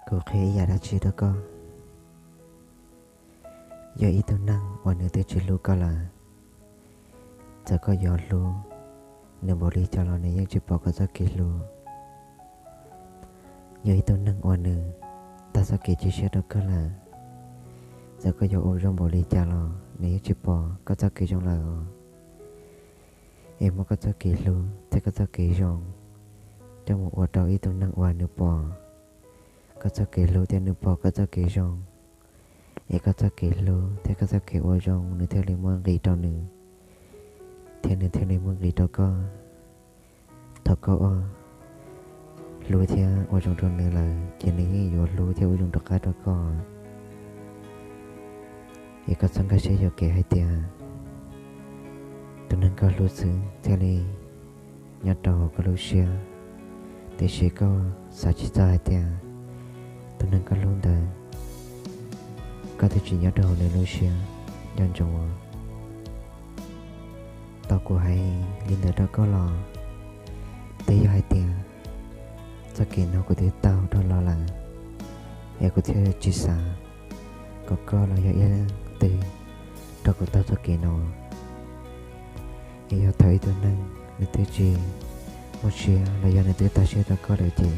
Kuv qhia ib yam dab tsi rau koj. Yog ib tug neeg uas nws twb tsis hlub koj lawm, txawm koj yuav hlub nws npaum li cas los nws yeej tsis pom koj txoj kev hlub. Yog ib tug neeg uas nws tag txoj kev cia siab rau koj lawm, txawm koj yuav ua zoo npaum li cas los nws yeej tsis pom koj txoj kev zoo lawm os. Es muab koj txoj kev hlub thiab koj txoj kev zoo coj mus ua rau ib tug neeg uas nws pom koj txoj kev hlub thiab nws pom koj txoj kev zoo, es koj txoj kev hlub thiab koj txoj kev ua zoo nws thiaj li muaj nqis rau nws, thiab nws thiaj li muaj nqis rau koj. Thaum koj ua hlub thiab ua zoo rau nws lawm ces nws yeej yuav hlub thiab ua zoo rov qab rau koj. Es koj txhob nkag siab yuam kev hais tias tus neeg koj hlub xwb thiaj li nyob rau hauv koj lub siab, tiam sis koj xav tsis txog hais tias tus neeg koj hlub ntawd, koj twb tsis nyob rau hauv nws lub siab nco ntsoov. Tau kuv hais li ntawd rau koj los twb yog hais tias txoj kev no kuv twb tau dhau los lawm, es kuv thiaj tsis xav kom koj los yog ib leej twg rau kuv taug txoj kev no. Es yog thaum ib tug neeg nws twb tsis muaj siab los yog nws twb tag siab rau koj lawm ces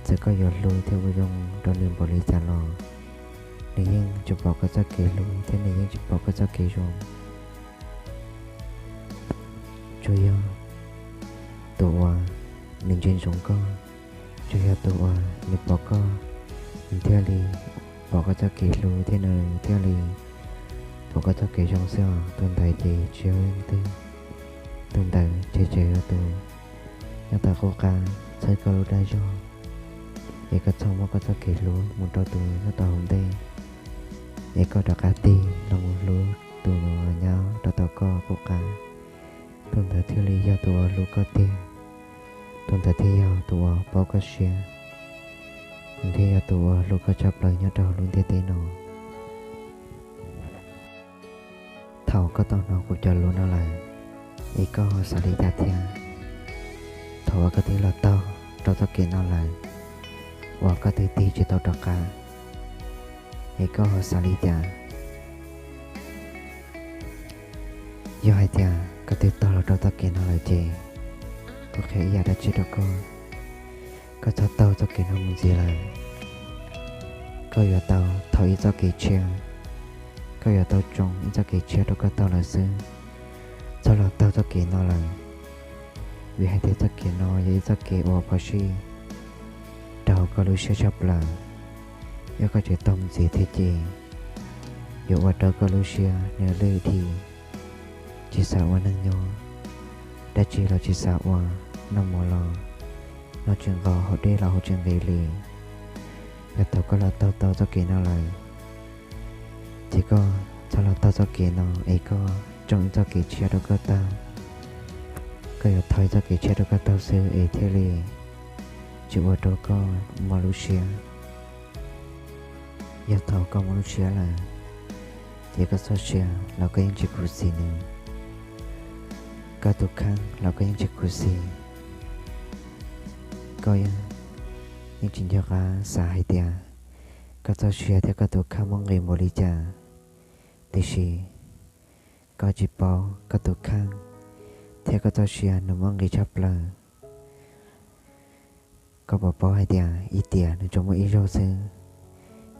txawm koj yuav hlub thiab ua zoo rau nws npaum li cas los nws yeej tsis pom koj txoj kev hlub thiab nws yeej tsis pom koj txoj kev zoo. Tsuas yog tus uas nws ntsia ntsoov koj, tsuas yog tus uas nws pom koj, nws thiaj li pom koj txoj kev hlub thiab nws thiaj li pom koj txoj kev zoo xwb os. Tus ntawd ces tsis yog leej twg, tus ntawd ces tseem yog tus nyob tom qub qab txhawb koj lub dag zog. Es koj txhob muab koj txoj kev hlub mus rau tus nyob tom hauv ntej, es koj rov qab tig los mus hlub tus uas nyob rau tom koj qub qab. Tus ntawd thiaj li yog tus uas hlub koj tiag, tus ntawd thiaj yog tus uas paub koj siab, nws thiaj yog tus uas hlub koj tshaj plaws nyob rau hauv lub ntiaj teb no. Thaum koj tau hnov kuv cov lus no lawm, es koj ho xav li cas thiab? Thaum uas koj twb los taug rau txoj kev no lawm, uas koj twb tig tsis tau rov qab, es koj ho xav li cas? Yog hais tias koj twb taug los rau txoj kev no lawm ces kuv qhia ib yam dab tsi rau koj, koj txhob taug txoj kev no mus ntxiv lawm. Koj yuav tau thau ib txoj kev tshiab, koj yuav tau tsoo ib txoj kev tshiab rau koj taug lawm xwb. Txhob los taug txoj kev no lawm, vim hais tias txoj kev no yog ib txoj kev uas phom sij rau hauv koj lub siab tshaj plaws. Yog koj tseem taug mus ntxiv thiab ces yuav ua rau koj lub siab nws lwj dhi, tsis xav ua neeg nyob, dab tsi los tsis xav ua, noj mov los noj tsis nqos, haus dej los haus tsis nqis li. Yog thaum koj los taug tau txoj kev no lawm, ces koj txhob los taug txoj kev no es koj tsoo ib txoj kev tshiab rau koj taug. Koj yuav thau ib txoj kev tshiab rau koj taug xwb es thiaj li tsis ua rau koj mob lub siab. Yog thaum koj mob lub siab lawm, ces koj txoj sia los koj yeej tsis khuv xim nws, koj tus kheej los koj yeej tsis khuv xim. Koj yeej tsis nco qab xav hais tias koj txoj sia thiab koj tus kheej muaj nqis npaum li cas, tiam sis koj tsis paub koj tus kheej thiab koj txoj sia nws muaj nqis tshaj plaws. Koj puas paub hais tias ib tiam nws tsuas muaj ib zaug xwb?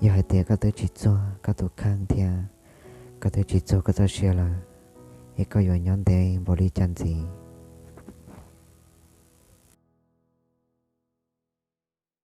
Yog hais tias koj twb tsis txuag koj tus kheej thiab koj twb tsis txuag koj txoj sia lawm, es koj yuav nyob ntev npaum li cas ntxiv?